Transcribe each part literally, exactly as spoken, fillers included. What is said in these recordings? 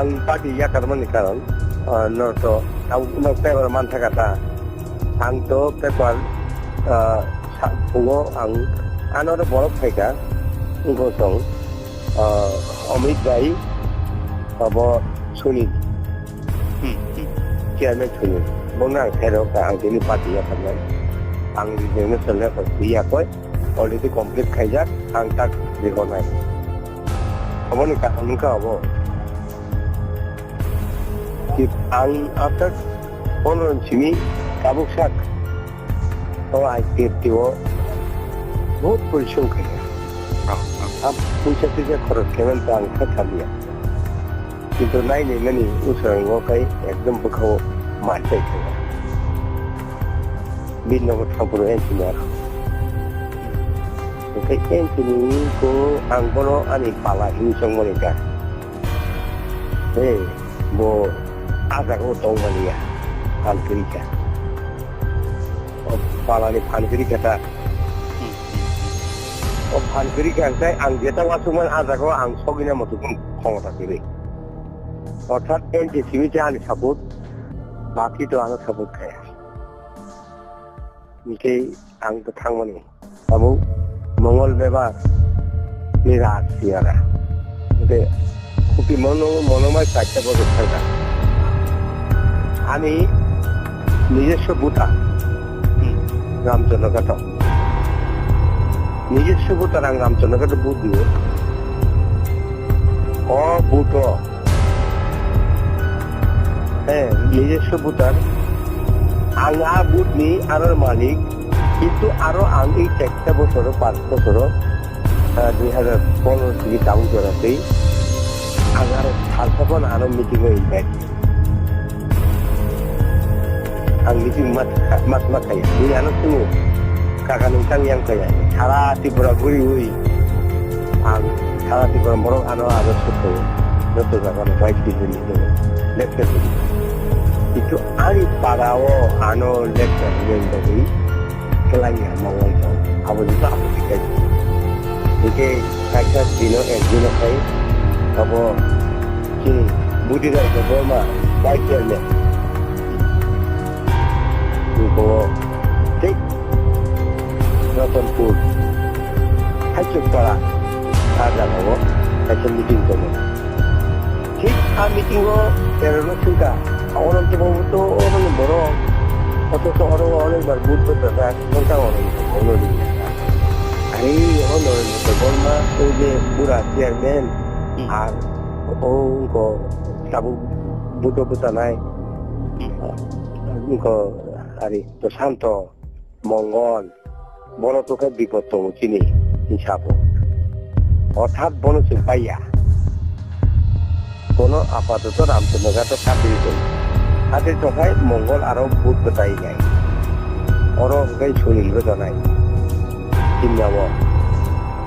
Ang party yakarmani karon, ah, no to, ang no paper mantha kata. Ang to paper, ah, sa-, phungo ang ano ro borok phaika, wngkho song, ah, Amit Rai, abo Sunil, Hmm, hmm. Chairman Sunil. Bono ang khairok ka, ang tini party yakarnai. Ang resignation letter yakoi. Already complete khaijak, ang tak rihornai. Aboni kaham wngkha abo. Ki ang after pondro simi tabuk sak o I P F T o bahut porishrom khaikha. Oh, oh. Ang puisa tuisa khoros khaimani ta ang kha thaliya. Kintu nai nai mani usrango kai ekdom bwkhao mar chai thangkha. Bini nogo thampuru engineer. Hwnkhe engineer ko ang bono ani pala hinwi chongmani kha. He, bo ah jagao tongmani ya, phan kwrwi kha. O palani phan kwrwi kha ta. O phan kwrwi kha hwnkhe ang jeta uansukmani ah jagao ang sogwina muchungmung khomota kwrwi. Orthat N T C B se ani support, baki to ano support khaya. Hwnkhe ang to thangmani. Abo Mongol Bebar ni raj siyara. Hwnkhe khuti mono, mono mai kaisa bojor thangkha. Ani nijoswo buta, hmm, Ramchandra Ghato. Nijoswo buta ang Ramchandra Ghato but diyo. O buto. Eh, nijoswo buta. Ang a but ni aro malik. Kintu aro ang ei chaita bosoro, panch bosoro, ah, dui hajar pondro sigi tabuk jora tei ang aro salsa phano ano meeting o invite. Ang meeting mas, mas, mas kaya. Bini ano sungo, kaka nung tang yang kaya. Sara Tripura guri ui. Ang sara Tripura borok ano ano sukho. Joto jaga no vice president ni lecture di. Itu ani para o ano lecture ni bagwi. Kelai ya, mawai tong. Abo joto abo tikai. Hingke kaisa dino ek dino khai, abo chini Budiraja Debbarma, vice chairman. Bo thik Ratanpur, Haichukpara, ah jagao kaisa meeting tongo. Thik a meeting o terorno swngkha, Ananto Babu to oro ni borok, othocho oro o onek bar vote bo rwjak, nwng ta oro ni borok no ri ya. Ani o Narendra Debbarma, o je bura chairman, hmm, ar o wngkho tabuk vote o bwchanai, hmm, wngkho ari Prashanto Mongol, bono to khe bipod tongo chini hisabo. Orthat bono chwng paiya. Bono apatoto Ramchandra Ghato khatri tongo. Khatri tongkhai Mongol aro Budh bwtai nai. Oro hwnkhe Sunil bwchanai. Chini abo.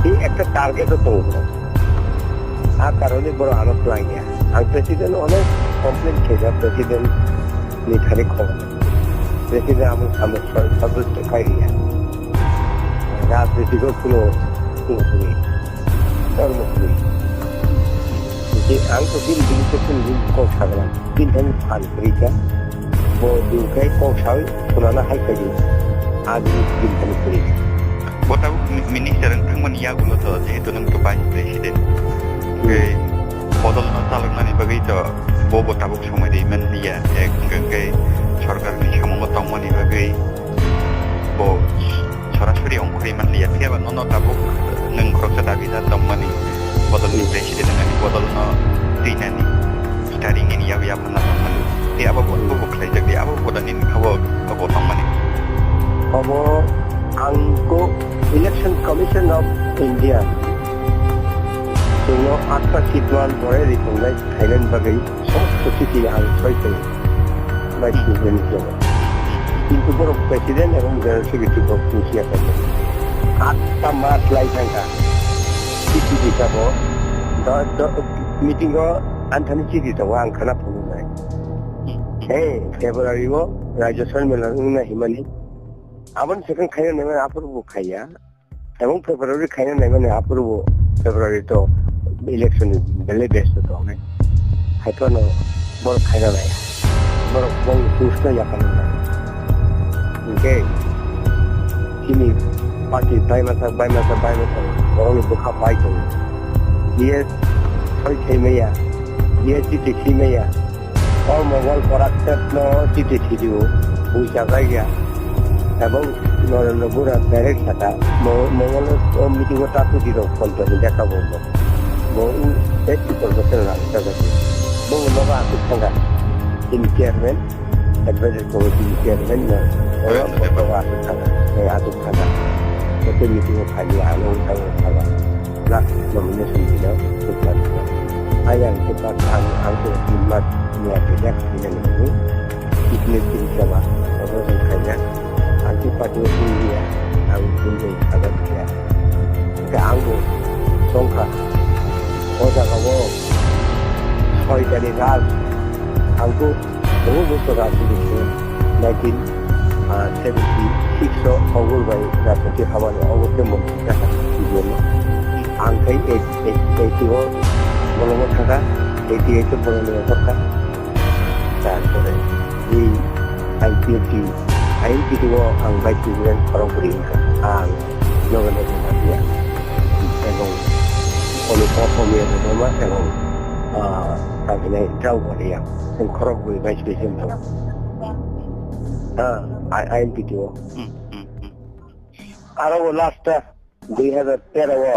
Hi ekta target o tongo. A karone borok ano twlangya. Ang president onek complain khaijak president ni thani khobor. President amo samung sa-, santusto khai riya. Rajniti ko kuno, kuno kuni. Dhormo kuni. Je ang to bini bini to kuno bini kok sagala. Bini thani phan kwrwi kha. Bo dul khai kok sawi khunana hai kha di. A bini bini thani kwrwi kha. Bo tabuk mi-, minister wng thangmani yagulo to jehetu nwng to vice president. Hmm. Tei bodol no chaloknani bagwi to bo bo tabuk somoi ri man liya. Ek hwnkhe sorkar ni samungo tongmani bagwi bo sorasori ongkhorwi man liya. Phiya ba nono tabuk nwng khoroksa dabi da tongmani bodol ni president wngani bodol no twi nani. Starring ni yago yapharna tongmani. Tei abo bo, bo, bo khlaijak di, abo bo da nini kha bo, bo tongmani. Obo ang ko Election Commission of India. Chwngno atta seat man borai rikhongnai khainani bagwi somosto chiti ang soi tong. Vice President ni jogo. Kintu borok President ebong General Secretary bo bujiya kha. Atta mas lai thangkha. Chiti di sabo. Do, do, meeting o Anthani chiti tongo, ang khana phunuknai. Hey, February o Rajya Sammelan wngna himani. Aboni second khaina naimani aphuru bo khaiya. Ebong February khaina naimani aphuru bo February to election ni belai besto tongnai. Haiphano borok khaina nai. Borok bongni post no yakarna nai. Hinkhe chini party bai masa, bai masa, bai masa borokni bwkha bai tongo. Biye soi khai maya, biye chiti khi maya. O Mongol Korak no chiti khidio, buicha jagya. Tabok Narendra Bura direct saka, Mo-, Mongol o meeting o ta tuti rok phone to hinja ka bo. Bo u eighty percent rang ta jati. Bo nogo asuk thanga. In chairman, advisor committee chairman no. Oro bo nogo asuk thanga. Eh, asuk thanga. Bo te meeting o phai ya, ano thanga thanga. Last nomination dino, tukar. Ayang tukar ang, ang to tin mas niya pejak, pinani ini. Ikne tin kaba, obo jeng khaina. Ang to pati niya, ang tin jeng kaba niya. Hingke ang bo songkha. O jaga o soi jani raj, ang to Obo bosor rajniti khe nineteen seventy six o Ogul bai rajniti hamani obo khe montri jakha C P M o. Ang khai eighty o bolongo thangkha, eighty eight o bolongo thangkha. Tarpore ei I P F T, I P T o ang vice president khorokbrwi wngkha. Ang nogo nogo mafia. Ebong Oni Kothomia Debbarma ebong, ah, Kakinai Draupadi yang. Seng khorok bui vice president to. Ah, I, I M P T o. Hmm, hmm, hmm. Aro bo last ta dui hazar tero o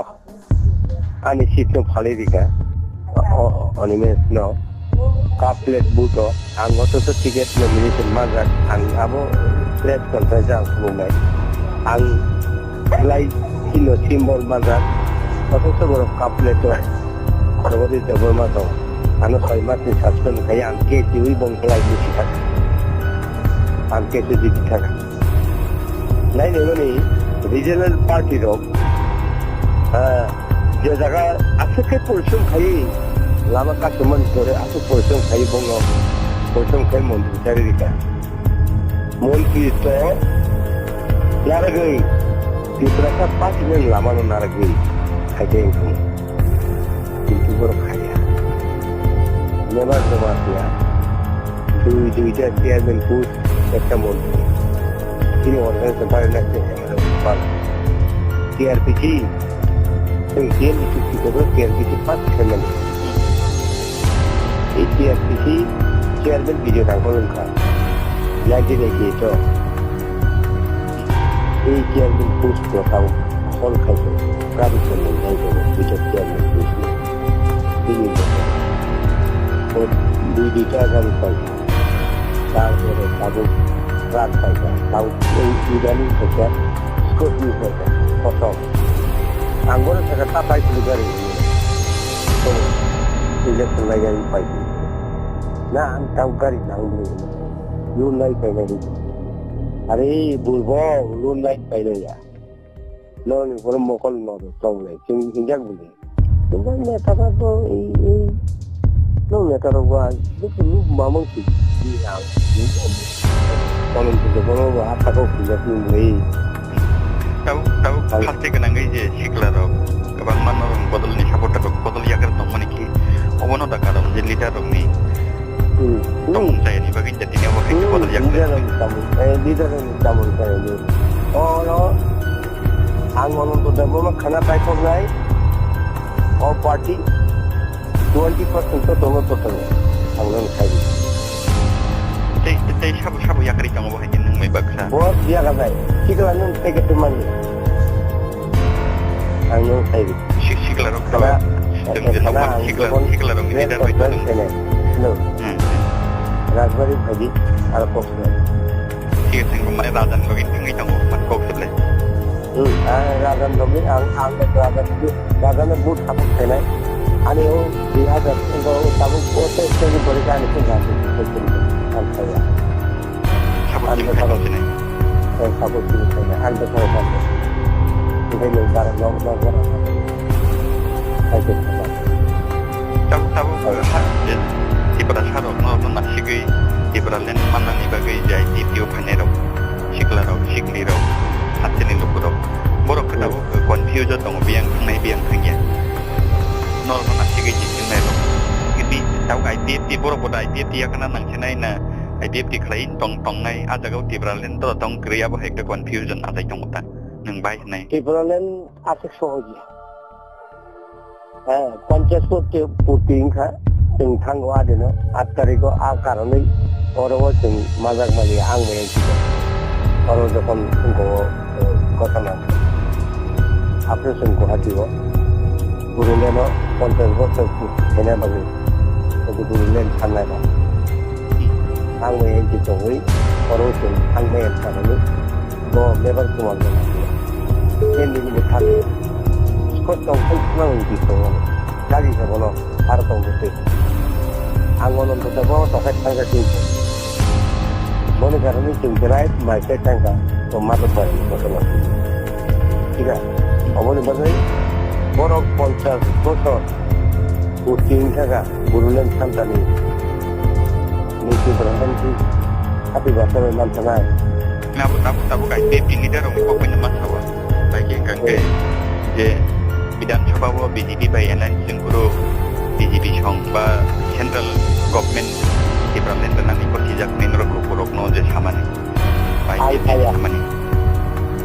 ani seat no phalwi rikha. O, o, Animesh no. Kaplet buto. Ang oto to ticket nomination manjak. Ang abo press conference ang khulumnai. Ang Belai chini symbol manjak, othocho borok kaplet o, Draupadi Debbarma tong. Ano soi mas ni suspend khai ang case riwi bong belai musi thaka. Ang case o jiti thaka. Nai nai mani regional party rok, ah, je jaga aswk khe porisom khai lama kaisa man pore aswk porisom khai bongno porisom khai montri chari rika. Montri to naragwi, Tiprasa party ni lama no naragwi, khaite wngkha. Kintu borok khaya. Nebar joma siya. Dui, duita chairman post, ekta montri. Chini organization bai na se, T R P C, Chwng T N P chukti kobor T R P C pass khaimani. Ei T R P C chairman Bijoy Dangkhol wngkha. Nineteen eighty eight o. Ei chairman post no tamo hol khaikhe, private chairman khaikhe, Bijoy chairman post no. Bini bo dui duita gari paikha. Tarpore tabuk truck paikha, tabuk ei idaning paikha, scooty paikha, kotor. Ang bono sakha ta bike ni gari hwnwi. So, injection lai gari paikha. Na, ang tabuk gari nang bini. Loan lai painai hwnwi. Are, burbo, loan lai painai ya. Nokni borok mokol no rw tong le, chwng hinjak bwle. Tungkha neta rok bo, ei, ei, nong neta rok bo, ang, joto nuk mamang si, si, ang, nuk, om, kono si, kono bo, ha, thaka, hinjak, nuk, ei. Tabuk, tabuk, ang, phaste gwnangwi je sikla rok, kwbangma norok bodol ni supporter rok, bodol yagra tongmani khe, obono da karon je leader rokni, hmm, tongmung chayani bagwi je tini obo hai khe, hmm, bodol yagra leader tongmani. Rokni samung, eh, leader rokni samung chayani. Oro, Ang Ananto Debbarma khana paithoknai, o party twenty percent to tongo totally. Ang nang khai. Tei, tei sabo, sabo yakari tongo bo hai nung mai baksa. Bo yaga jai. Sikla nung teke tumani. Ang nung khai. Si-, sikla rok khana, to. Khana sikla, sikla rok ni leader bai to. Hello. Hmm. Rajbari bhaji, aro Koksa. Sikla sing mane rajan logi tingwi tongo, man Koksa le. Hmm, ang rajan logi, ang, ang rajan, rajan ni but hapuk khainai. Ani o dui hazar, o tabuk o tei tei ni borika ani sing rajan, ang khaiya. Sabuk sing khai tong sini. Eh, sabuk sing khai, ang to khai tong. Ngai ngai bara nok, nok bara. Khai tong. Tabuk, tabuk, ha, je, Tipra sarok no, no nasigwi, Tipra land mannani bagwi jai D P O phainai rok, sikla rok, sikli rok, hasteni luku rok. Borok khe tabuk confuse o tongo, biyang thangnai, biyang thangya. Norok no nasigwi je thangnai rok. Kini Tabuk I P F T borok bo da I P F T yakana nang se nai na I P F T khlai tong tongnai, a jaga o Tipraland to tong kwrwi, abo hai khe confusion achai tongo ta. Nwng bai hwnai. Tipraland aswk sohoji. Ha, ponchash vote te purti wngkha, chwng thango adino, aat tarikh o a karonwi oro o chwng majak mali ang bai ang kisa. Oro jokhon wngkha o, eh, gotona. After chwng Guwahati o, Guruland o ponchash bochor purti khaina bagwi, Guruland thangnai ba. Ang bai ang kisa tongwi, oro o chwng ang bai ang kisa tongwi. Bo lebar kumal no nangya. Ken nini bo thani. Skot tong khai khna wng di tong. Gari sa bono. Ar tong de. Ang ono to bo to khai thang ka kin. Boni karani chwng krai mai khai thang ka. To ma to pai ko to. Thik a. Oboni bagwi borok ponchash bochor. Putin thaka Guruland Santani. Nisi berhenti. Tapi bahasa memang tenang. Nabo, nabo, tabuk I P F T leader rokni kokbai no ma sao. Bai khe hwnkha khe je Bidhan Sabha o B J P bai alliance wng kuro, B J P song ba central government Tipraland rwnani kothijak nai norok rok borok no je samani. Bai I P F T kaya. Samani.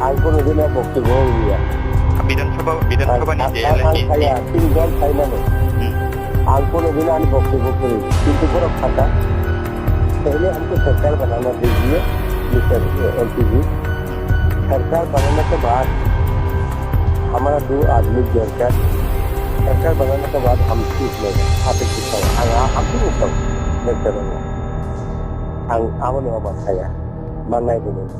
Ang kono dino bokti bo ya. Bidhan Sabha, Bidhan Sabha ni je alliance. Ang kaya, tin jon sai mano. Hmm. Ang kono dino ani bokti bo kuri. Kintu borok thaka. Pehle humko sarkar banana dijiye, Mister M P ji. Sarkar banana ke baad hamara do aadmi darkar. Sarkar banana ke baad hum theek nahi, aap hi theek ho. Ang, aap hi theek ho. Mister Rana. Ang, aboni oba saya. Manai bumung.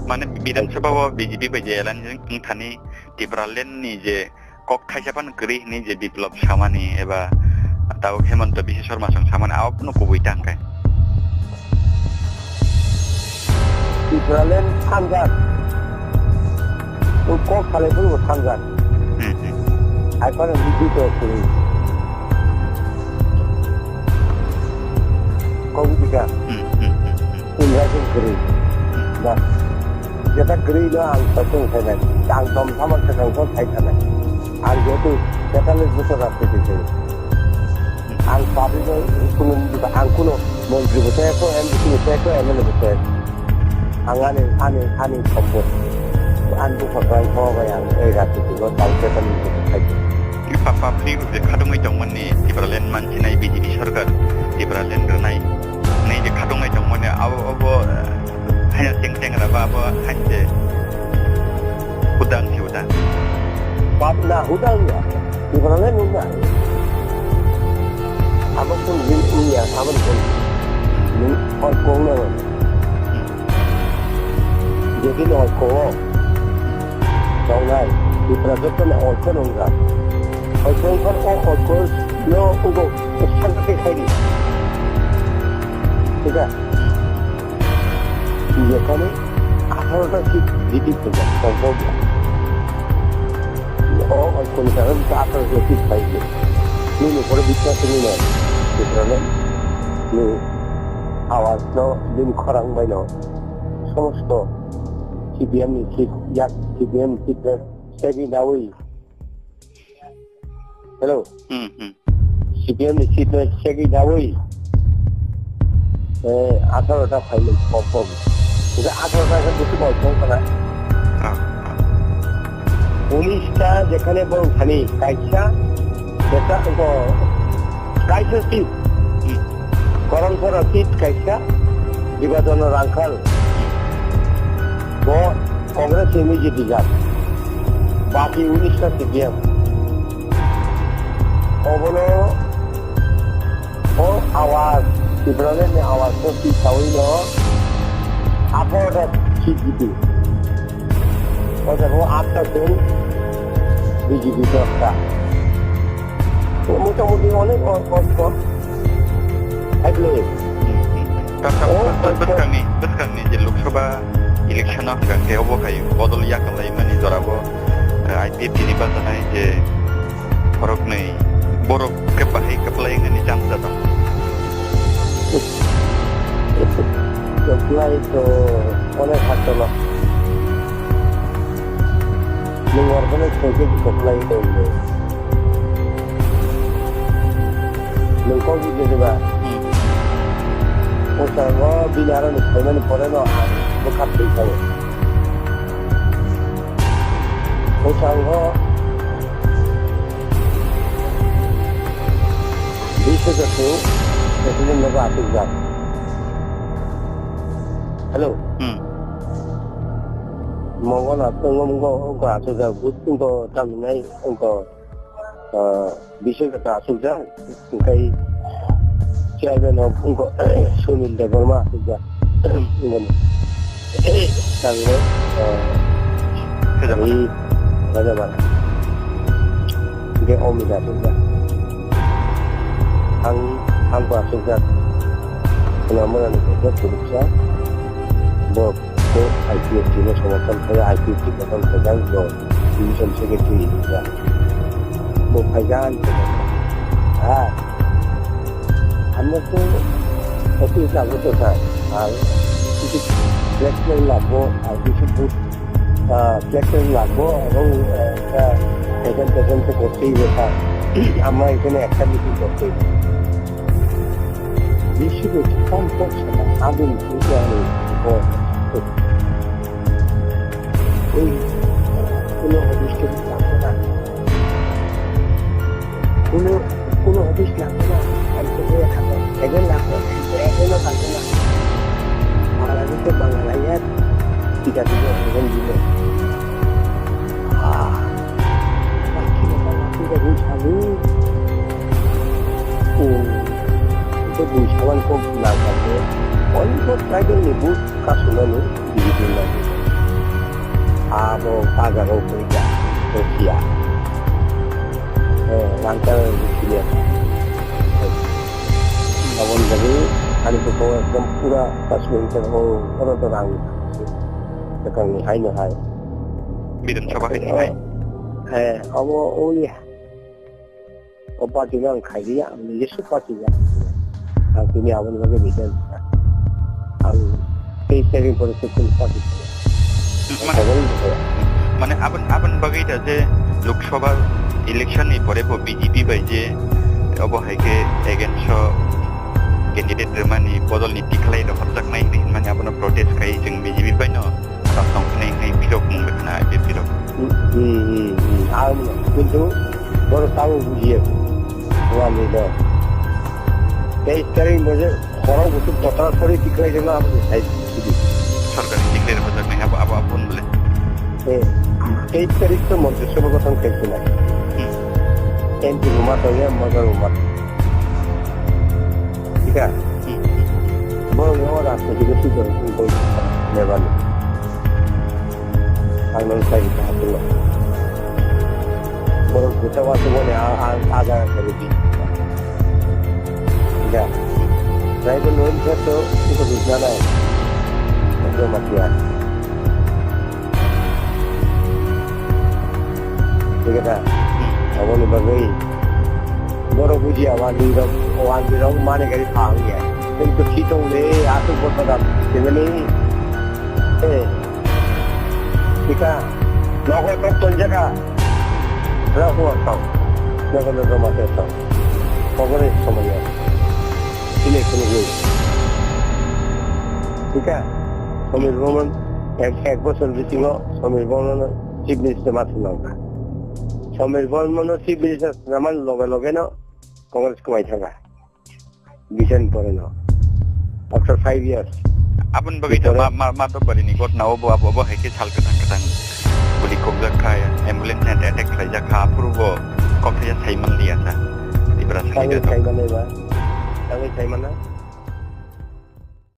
Mane Bidhan Sabha o B J P bai je alliance wng thani Tipraland ni je kok thaisa phano kwrwi hwnwi je Biplab samani eba tabuk Hemanta Biswa Sarma song samani, abo phano kubui ta hwnkhe. Tipraland thanjak. O kok salai phano thanjak. Hmm, hmm. Hai phano B J P to kwrwi. Kok bika. Hmm, hmm, hmm, hmm. Indra Singh kwrwi. Hmm. Bas. Jeta kwrwi no ang sasung khainai. Ang dom thamar swkang kok khai thanai. Ang jehetu tetallis bochor rajniti khaio. Ang public no kuno, ang kuno montri bo chaya kho, M D C bo chaya kho, M L A bo chaya kho. Ang ani, ani, ani sompot. Ani bupha kwrwng kho bai ang ei rajniti no tang tetallis bochor khaio. Papa free je khadongwi tongmani Tipraland manchinai B J P sarkar, Tipraland rwnai. Nai je khadongnai tongmani abo, abo, eh, hanya teng teng raba abo hanje hudang si hudang. Bab na hudang ya. Tipraland nungna. Abo kun din ya, abo kun. Ni oi kong na. Jadi no oi kong. Tongnai. Tipra joto na oi kong nungna. Oi kong kan o oi kong no ugo. Sangke khairi. Thik a? Jekhane atharo ta seat jiti phaijak, sombhob ya. O, o, kono karon ta atharo ta seat phaijak. Nini pore biswas ni nai. Sutrano, ni awaz no, din khorang bai no. Somosto C P M ni seat, yak C P M seat no, segi dawi. Hello. Hmm, hmm. C P M ni seat no segwi dawi. Eh, atharo ta phailai pom pom. Ida atharo ta khe busu bai pom kana. Ah, ah. Unis ta jekhane borok thani kaisa, jeta ko kaisa seat. Hmm. Koron sora seat kaisa, Dibajon Rangkhal. Bo Congress ni jiti jak. Baki unis ta C P M. Obono o awaz, Tipraland ni awaz no twi sawi no atharo ta seat jiti. O jaga o aat ta chwng B J P dosta. Motamuti onek o-, o-, o-, hai bwlwi. Bwskangni, bwskangni je Lok Sabha election o hwnkha khe obo hai bodol yakarlaimani jorabo, eh, I P F T ni bajanai je borokni, borok khe bahai kwplai wngnani chance da tong. Kwplai to onek haktono. Nwng organize khaikhe kwplai tongwi. Nwng kok bujya diba? Hmm. Bwskango bini aroni phaimani pore no ang bwkha thwi thango. Bwskango bish hajar to president nogo achukjak. Hello. Hmm. Mongo na tongo, mongo, ongo achukjak, but ongo tamhinai ongo, ah, bish hajar ta achukjak, hingkai chairman of ongo Sunil Debbarma achukjak. Ongo ni. Tanglo, ah, Hezabara. Ri Hezabara. Hingke Omida achukjak. Ang, ang bo achukjak. Khwnamani khe phuruksa. Bo, bo I P F T no somorthon khlai, I P F T kothom khaijak, bo division secretary rijak. Bo phaijak ani khe. Ha. Ano to, otu jago to sa. Ar, kisi blackmail labo, ar kisi bhut, ah, blackmail labo, ebong, eh, ekta agent, agent to kortei besa. Ama ekhane ekta meeting kortei. Bisi bisi phone kok sana, adin kisi ani kok. Oi, kuno habis ke na. Kuno, kuno habis na. Ani kok ya kata, agent na kok, agent na kata na. Malah itu bangla ya, tidak bisa agent dulu. Ah, laki na laki ka bui sabu. Oh, itu bui saban kok na kata. Oi, kok tribal ni bui kasunani. Abo kaga rok koi ja, Russia. Eh, langkar Russia. Aboni bagwi ani bwkha o ekdom pura Kashmir khe o oro to rang swkang ni hai no hai. Bidhan Sabha hai ni hai. Eh, abo o ya. O party no ang khailiya, ang nijesa party ya. Ang tini aboni bagwi rijak. Ang tei second pore se kunu party ya. Mane, mane abon, abon bagwi da je Lok Sabha election ni pore bo B J P bai je obo hai khe against o candidate rwmani bodol ni tikhlai rw horjaknai hinwi hinmani abono protest khai chwng B J P bai no. Tongthoknai hinwi phirok mung rwkha na I P F T rok. Hmm, hmm, hmm. Ang no, kintu borok tabuk bujiya. Wani do. Tei tarik boje khorok butuk total sori tiklai jema abo sai sidi. Sarkar ni tiklai rwjak nai abo, abo, abo hwn bole. Eh, tei tarik to Montri Sabha gothon khai sinai. Hmm. M P ruma to ya, maga ruma. Ika. Hmm. Borok ni o rajniti go sidor boi level. Ang nang sai ka haplo. Borok buta wa tu bole a, a, aga kari di. Ika. Rai ko loan sa to ito bisna nai. Ito matiya. Thik asa? Hmm. Aboni bagwi borok bujiya, wanjwi rok, wanjwi rok mani gari thang ya. Kintu si tong le, asuk bosok da, sibini, eh, tika, nogo tok ton jaga, rok wa tong, nogo nogo ma tong, pogore somoi ya. Sini kunu gwi. Tika, Somir Bormon, ek, ek bosor bisingo Somir Bormon Chief Minister ma thwngkha. Somir Bormon no Chief Minister swnamani loge loge no Congress kwmai thangkha. Bisan pore no. After five years. Aboni bagwi ta before ma, ma, ma to bari ni got na obo, abo, obo hai khe sal kwthang kwthang buli kokjak kha, ambulance ni attack khlaijak kha, aphuru bo kok thaya sai man liya sa. Tibra sani Tangwi to. Sai mano ba. Tangwi sai mano.